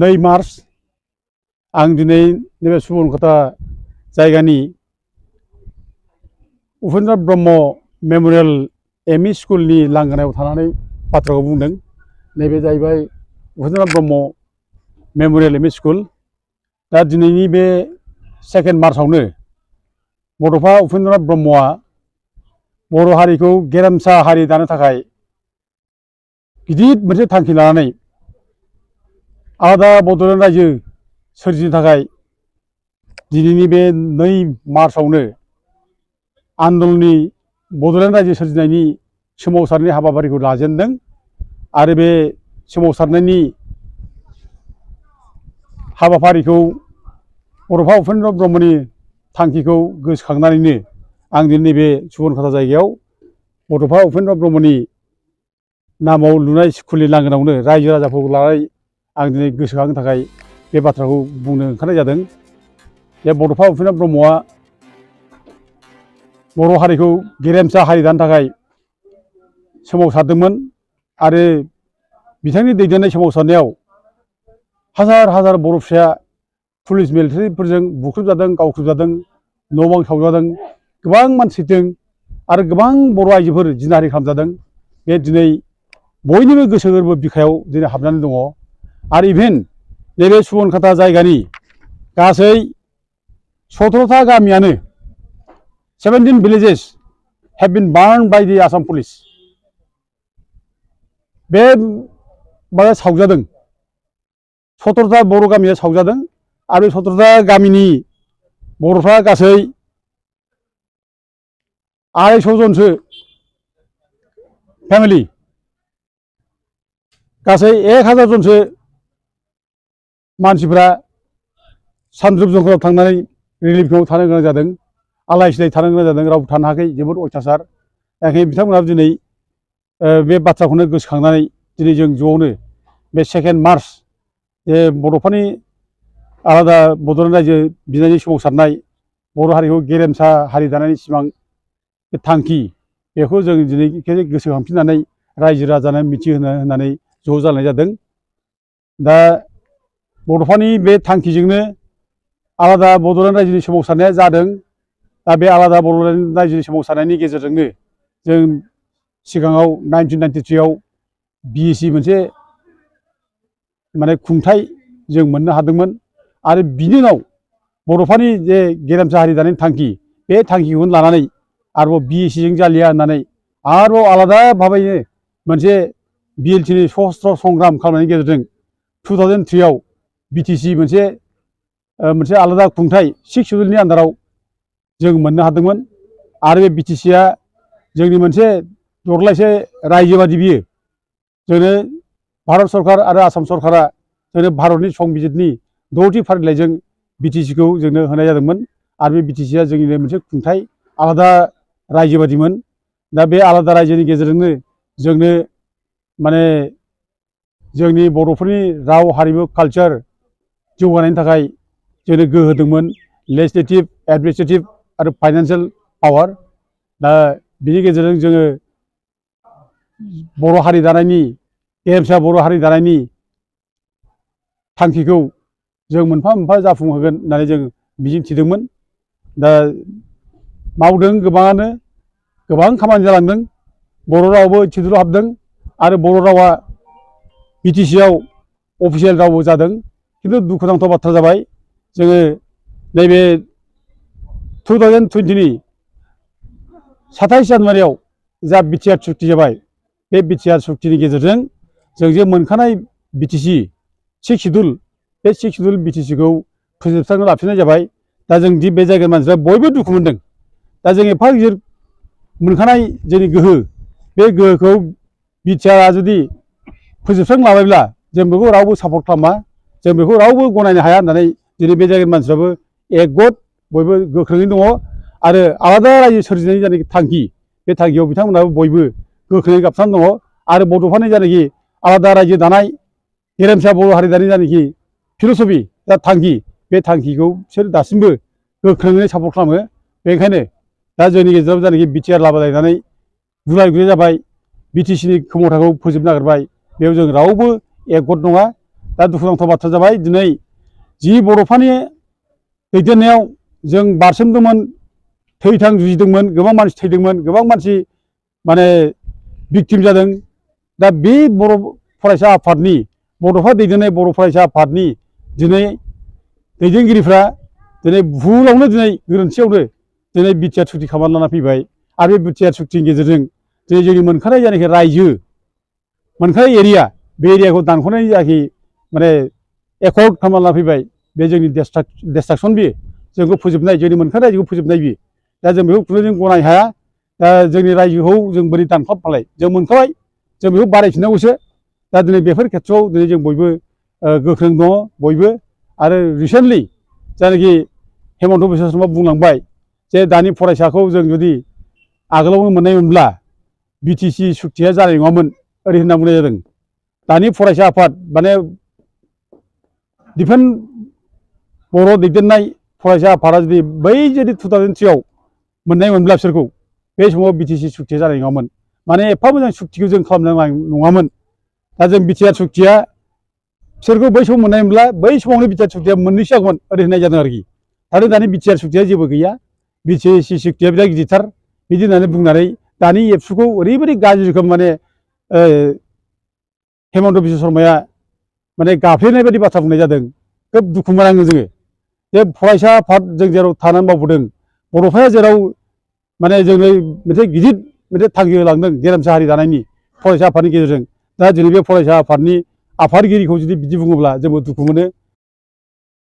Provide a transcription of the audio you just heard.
2 March आं दिनै नैबे सुबनखाता जायगानि उपेन्द्रनाथ ब्रह्म मेमोरियल एमइ स्कुलनि लांगोनायाव थानानै बाथ्राखौ बुंदों। नैबे जाहैबाय Upendranath Brahma memorial ME school. दा दिनैनि बे 2 मार्चआवनो बड'फा उपेन्द्रनाथ ब्रह्मआ बर' हारिखौ गेरेमसा हारि दानो थाखाय गिदिर मोनसे थांखि लानानै आलादा बड'लेण्ड रायजो सोरजिनो थाखाय दिनैनि बे 2 मार्चआवनो आन्दलननि बड'लेण्ड रायजो सोरजिनायनि सोमावसारनाय हाबाफारिखौ लाजेनदों। आरो बे सोमावसारनायनि हाबाफारिखौ बड'फा उपेन्द्र ब्रह्मनि थांखिखौ गोसोखांनानैनो आं दिनै नैबे सुबनखाता जायगायाव बड'फा उपेन्द्र ब्रह्मनि नामाव लुनाय स्कुलनि लांगोनायावनो रायजो राजाफोरखौ लानानै आं दिनै गोसोखांनो थाखाय बे बाथ्राखौ बुंनो ओंखारनाय जादों। बे बड'फा उपेन्द्र ब्रह्मआ बर' हारिखौ गेरेमसा हारि दानो थाखाय सोमावसारदोंमोन आरो बिथांनि दैदेननाय सोमावसारनायाव हाजार हाजार बर' फिसाया पुलिस मिलिटारिफोरजों बुख्रुबजादों, गावख्रुबजादों, न' बां सावजादों, गोबां मानसि थैदों आरो गोबां बर' आइजोफोर जिनाहारि खालामजादों। बे दिनै बयनिबो गोसो गोरबो बिखायाव दिनै हाबनानै दङ। आरो इभेन नैबे सुबनखाता जायगानि गासै 17टा गामियानो 17 villages have been burned by the Assam police। बे माबा सावजादों, 17टा बर' गामिया सावजादों आरो 17टा गामिनि बर'फ्रा गासै 250 जनसो फेमिलि, गासै 1000 जनसो मानसिफ्रा सानद्रुप जंखाराव थांनानै रिलिफ केम्पआव थानो गोनां जादों, आलाय सिलाय थानो गोनां जादों, रावबो थानो हायाखै, जोबोद अयथासार। ओंखायनो बिथांमोनहा दिनै बे बाथ्राखौनो गोसोखांनानै दिनै जों ज'आवनो बे 2 मार्च जे बड'फानि आलादा बड'लेण्ड रायजो बिनायनि सोमावसारनाय बर' हारिखौ गेरेमसा हारि दानायनि सिमां बे थांखि बेखौ जों दिनै गोसोखांफिननानै रायजो राजानो मिथिहोनो होननानै ज' जानाय जादों। दा बड'फानि बे थांखिजोंनो आलादा बड'लेण्ड रायजोनि सोमावसारनाया जादों। दा बे आलादा बड'लेण्ड रायजोनि सोमावसारनायनि गेजेरजोंनो जों सिगाङाव 1993 आव बिएसि मोनसे माने खुंथाय जों मोननो हादोंमोन। आरो बिनि उनाव बड'फानि जे गेरेमसा हारि दानायनि थांखि, बे थांखिखौनो लानानै आरोबाव बिएसिजों जालिया होननानै आरोबाव आलादा भाबैनो मोनसे बिएलटिनि सशस्त्र संग्राम खालामनायनि गेजेरजों 2003 आव बिटिसि मोनसे आलादा खुंथाय 6 शेड्युलनि आन्दाराव जों मोननो हादोंमोन। आरो बे बिटिसिआ जोंनि मोनसे दरलायसे रायजो बादि बियो जोंनो भारत सरकार आरो आसाम सरकारा जोंनो भारतनि संबिजितनि 6थि फारिलाइजों बिटिसिखौ जोंनो होनाय जादोंमोन। आरो बे बिटिसिआ जोंनिनो मोनसे खुंथाय आलादा रायजो बादिमोन। दा बे आलादा रायजोनि गेजेरजोंनो जोंनो माने जोंनि बर'फोरनि राव हारिमु कालचार जौगानायनि थाखाय जोंनो गोहो होदोंमोन, लेजिस्लेटिभ, एडमिनिस्ट्रेटिभ आरो फाइनान्सियेल पावार। दा बिनि गेजेरजों जोङो बर' हारि दानायनि गेरेमसा बर' हारि दानायनि थांखिखौ जों मोनफा मोनफा जाफुंहोगोन होननानै जों मिजिं थिदोंमोन। दा मावदों, गोबाङानो गोबां खामानि जालांदों, बर' रावाबो थिदुल हाबदों आरो बर' रावा बिटिसिआव अफिसियेल रावबो जादों। खिन्थु दुखुनांथाव बाथ्रा जाबाय, जोङो नैबे 2020नि 27 जानुवारियाव जा बिटिआर सुक्ति जाबाय, बे बिटिआर सुक्तिनि गेजेरजों जों जे मोनखानाय बिटिसि 6 शेड्युल, बे 6 शेड्युल बिटिसिखौ फोजोबस्रांनो लाफिननाय जाबाय। दा जों दि बे जायगानि मानसिफ्रा बयबो दुखु मोनदों। दा जों एफा गिदिर मोनखानाय जोंनि गोहो, बे गोहोखौ बिटिआरआ जुदि फोजोबस्रांनो लाबायब्ला जों बेखौ रावबो सापर्ट खालामा, जों बेखौ रावबो गनायनो हाया होननानै दिनै बे जायगानि मानसिफ्राबो एकगत बयबो गोख्रोङै दङ। आरो आलादा रायजो सोरजिनायनि जायनाखि थांखि, बे थांखियाव बिथांमोनहाबो बयबो गोख्रोङै गाबथानानै दङ। आरो बड'फानि जायनाखि आलादा रायजो दानाय गेरेमसा बर' हारि दानायनि जायनाखि फिल'सफि, दा थांखि, बे थांखिखौ बिसोर दासिमबो गोख्रोङै सापर्ट खालामो। बेनिखायनो दा जोंनि गेजेराव जायनाखि बिटिआर लाबोलायनानै गुलाय गुजाय जाबाय, बिटिसिनि क्षमताखौ फोजोबनो नागिरबाय, बेयाव जों रावबो एकगत नङा। दा दुखुनांथाव बाथ्रा जाबाय दिनै जि बर'फोरनि दैदेननायाव जों बारसोमदोंमोन थैथां जुजिदोंमोन गोबां मानसि थैदोंमोन गोबां मानसि माने भिक्टिम जादों दा बे बर' फरायसा आफादनि बड'फा दैदेननाय बर' फरायसा आफादनि दिनै दैदेनगिरिफ्रा दिनै भुलावनो दिनै गोरोन्थियावनो दिनै बिटिआर सुक्ति खालामना लाना फैबाय आरो बे बिटिआर सुक्तिनि गेजेरजों दिनै जोंनि मोनखानाय जायनाखि रायजो मोनखानाय एरिया बे एरियाखौ दानख'नायनि जायाखि माने एकर्ड खालामना लाना फैबाय बे जोंनि डिस्ट्राक्सन बियो जोंखौ फोजोबनाय जोंनि मोनखानाय रायजोखौ फोजोबनाय बियो दा जों बेखौ खुनु जों गनायनो हाया दा जोंनि रायजोखौ जों बोरै दानख्लाबफालाय जों मोनखाबाय जों बेखौ बारायफिननांगौसो दा दिनै बेफोर खेथ्रआव दिनै जों बयबो गोख्रों दङ बयबो आरो रिसेन्टलि जायनाखि हेमन्त बिश्व शर्मा बुंलांबाय जे दानि फरायसाखौ जों जुदि आगोलावनो मोननायमोनब्ला बिटिसि सुक्तिया जानाय नङामोन ओरै होनना बुंनाय जादों दानि फरायसा आफाद माने डिफेन्स बर' दैदेननाय फरायसा आफादा जुदि बै जुदि 2003 मोननायमोनब्ला बिसोरखौ बे समाव बिटिसि सुक्तिया जानाय नङामोन माने एफा मोजां सुक्तिखौ जों खालामनाय नङामोन दा जों बिटिआर सुक्तिया बिसोरखौ बै समाव मोननायमोनब्ला बै समावनो बिटिआर सुक्तिया मोननैसो जागौमोन ओरै होननाय जादों आरोखि आरो दानि बिटिआर सुक्तिया जेबो गैया बिटिसि सुक्तिया बिराद गिदिरथार बिदि होननानै बुंनानै दानि एबसुखौ ओरैबायदि गाज्रि रोखोम माने हेमन्त बिश्व शर्माया माने गाफ्लेनाय बायदि बाथ्रा बुंनाय जादों खोब दुखु मोनाङो जोङो जे फरायसा आफाद जों जेराव थानानै मावबोदों बर'फोरा जेराव माने जोंनो मोनसे गिदिर मोनसे थांखि होलांदों गेरेमसा हारि दानायनि फरायसा आफादनि गेजेरजों दा दिनै बे फरायसा आफादनि आफादगिरिखौ जुदि बिदि बुङोब्ला जोंबो दुखु मोनो